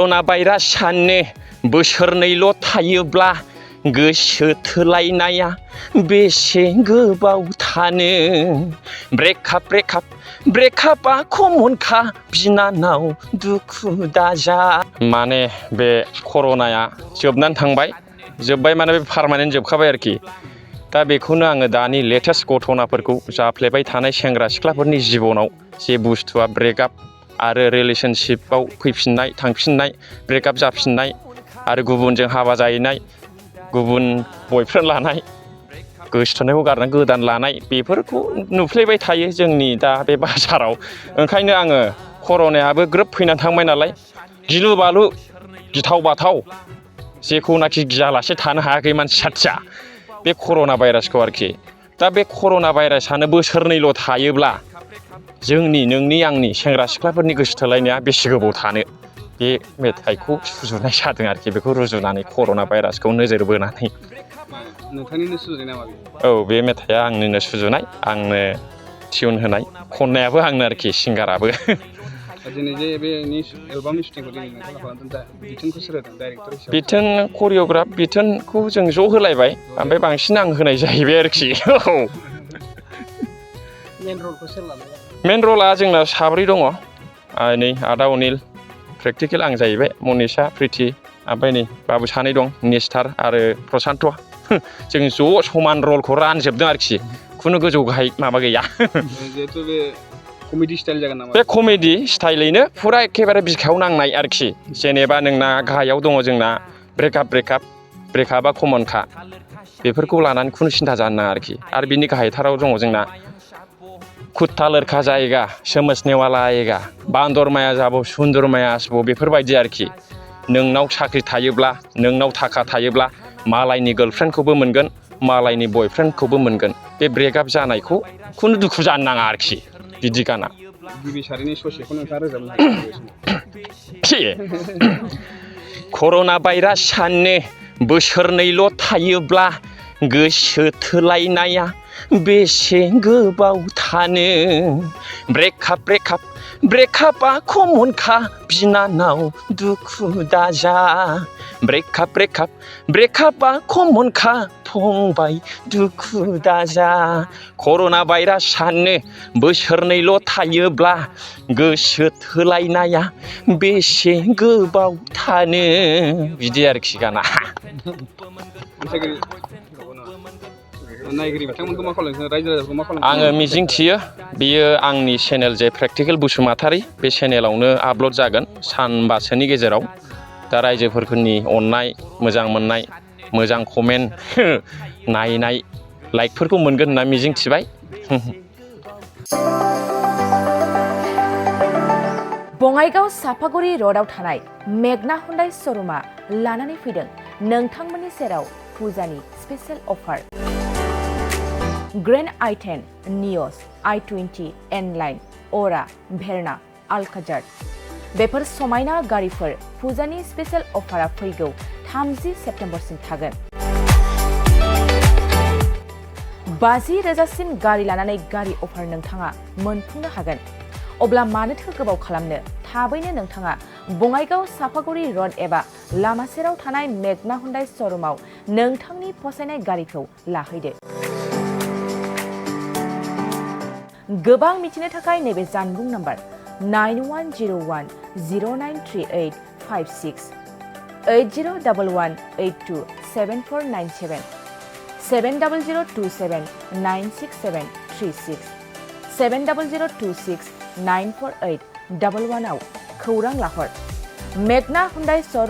कर'ना virus साननो बोसोरनैल' थायोब्ला गोसो थोलायनाया बेसे गोबाव थानो ब्रेकआपआ कमनखा बिनानाव दुखु दाजा माने बे कर'नाया जोबनानै थांबाय जोब्बाय माने बे पारमानेन्ट जोबखाबाय आरोखि दा बेखौनो आङो दानि लेटेस्ट घटनाफोरखौ जाफ्लेबाय थानाय सेंग्रा सिख्लाफोरनि जिबनाव जे बुस्थुआ ब्रेकआप आरो रिलेशनशिपआव फैफिननाय थांफिननाय ब्रेकआप जाफिननाय आरो गुबुनजों हाबा जाहैनाय गुबुन बयफ्रेन्ड लानाय गोसोथोनायखौ गारनानै गोदान लानाय बेफोरखौ नुफ्लेबाय थायो जोंनि दा बे बाजाराव ओंखायनो आङो कर'नायाबो ग्रोब फैनानै थांबाय नालाय गिलु बालु गिथाव बाथाव जेखौनाखि गियालासे थानो हायाखै मानसि साथिया बे कर'ना भाइरासखौ आरोखि दा बे कर'ना भाइरासानो बोसोरनैल' थायोब्ला जोंनि नोंनि आंनि सेंग्रा सिख्लाफोरनि गोसो थोलायनाया बेसे गोबाव थानो बे मेथाइखौ सुजुनाय जादों आरोखि बेखौ रुजुनानै कर'ना भाइरासखौ नोजोर बोनानै नोंथांनिनो सुजुनाय नामा औ बे मेथाइआ आंनिनो सुजुनाय आंनो टिउन होनाय खननायाबो आंनो आरोखि सिंगाराबो दिनै जे बे एलबामनि शुटिंखौ दिनै नोंथाङा खालामदों दा बिथोनखौ सोर होदों डाइरेक्टर हिसाबै बिथोन करिय'ग्राफ बिथोनखौ जों ज' होलायबाय ओमफ्राय बांसिन आं होनाय जाहैबाय आरोखि औ मेन रलखौ सोर लादों मेन रला जोंना साब्रै दङ नै आदा अनिल प्रेक्टिकेल आं जाहैबाय मनिषा प्रिति ओमफ्राय नै बाबु सानै दं निस्थार आरो प्रसान्त जों ज' समान रलखौ रानजोबदों आरोखि खुनु गोजौ गाहाय माबा गैया जिहेथु बे कमेडि स्टाइल जागोन नामा बे कमेडि स्टाइलैनो फुरा एखेबारे बिखायाव नांनाय आरोखि जेनेबा नोंना गाहायाव दङ जोंना ब्रेकआपआ कमनखा बेफोरखौ लानानै खुनु सिन्था जानो नाङा आरोखि आरो बिनि गाहायथाराव दङ जोंना कुत्ता लड़का जाएगा समझने वाला आएगा बान्दर माया जाबो सुन्दर माया आसबो बेफोरबायदि आरोखि नोंनाव साख्रि थायोब्ला नोंनाव थाखा थायोब्ला मालायनि गार्लफ्रेन्डखौबो मोनगोन मालायनि बयफ्रेन्डखौबो मोनगोन बे ब्रेकआप जानायखौ खुनु दुखु जानो नाङा आरोखि बिदि गाना गिबि सारिनि ससेखौ नोंथाङा रोजाबनो हागोन कर'ना भाइरास साननो बोसोरनैल' थायोब्ला गोसो थोलायनाया बेसे गोबाव थानो ब्रेकआपआ कमनखा बिनानाव दुखु दाजा ब्रेकआपआ कमनखा फंबाय दुखु दाजा कर'ना भाइरास साननो बोसोरनैल' थायोब्ला गोसो थोलायनाया बेसे गोबाव थानो बिदि आरोखि गाना नायगिरि बिथांमोनखौ मा खालामदों रायजो राजाखौ मा खालामदों आङो मिजिं थियो बियो आंनि चेनेल जे प्रेक्टिकेल बसुमतारी बे चेनेलावनो आपल'ड जागोन सानबासोनि गेजेराव दा रायजोफोरनि अननाय मोजां मोननाय मोजां कमेन्ट नायनाय लाइकफोरखौ मोनगोन होनना मिजिं थिबाय बङाइगाव सापागुरि र'डआव थानाय मेगना हुन्डाइ श'रुमा लानानै फैदों नोंथांमोननि सेराव फुजानि स्पेशेल अफार ग्रेन्ड i10 नियस i20 N-Line अरा भेरना आल्काजार बेफोर समायना गारिफोर फुजानि स्पेशेल अफारा फैगौ 30 सेप्तेम्बरसिम थागोन 50,000सिम गारि लानानै गारि अफार नोंथाङा मोनफुंनो हागोन अब्ला मानोथो गोबाव खालामनो थाबैनो नोंथाङा बङाइगाव सापागुरि र'ड एबा लामा सेराव थानाय मेगना हुन्डाइ श'रुमाव नोंथांनि फसायनाय गारिखौ लाहैदो गोबां मिथिनो थाखाय नैबे जानबुं नाम्बार 9101093856 8011827497 700279673 70026948111 आव खौरां लाहर मेगना हुन्डाइ श'रुम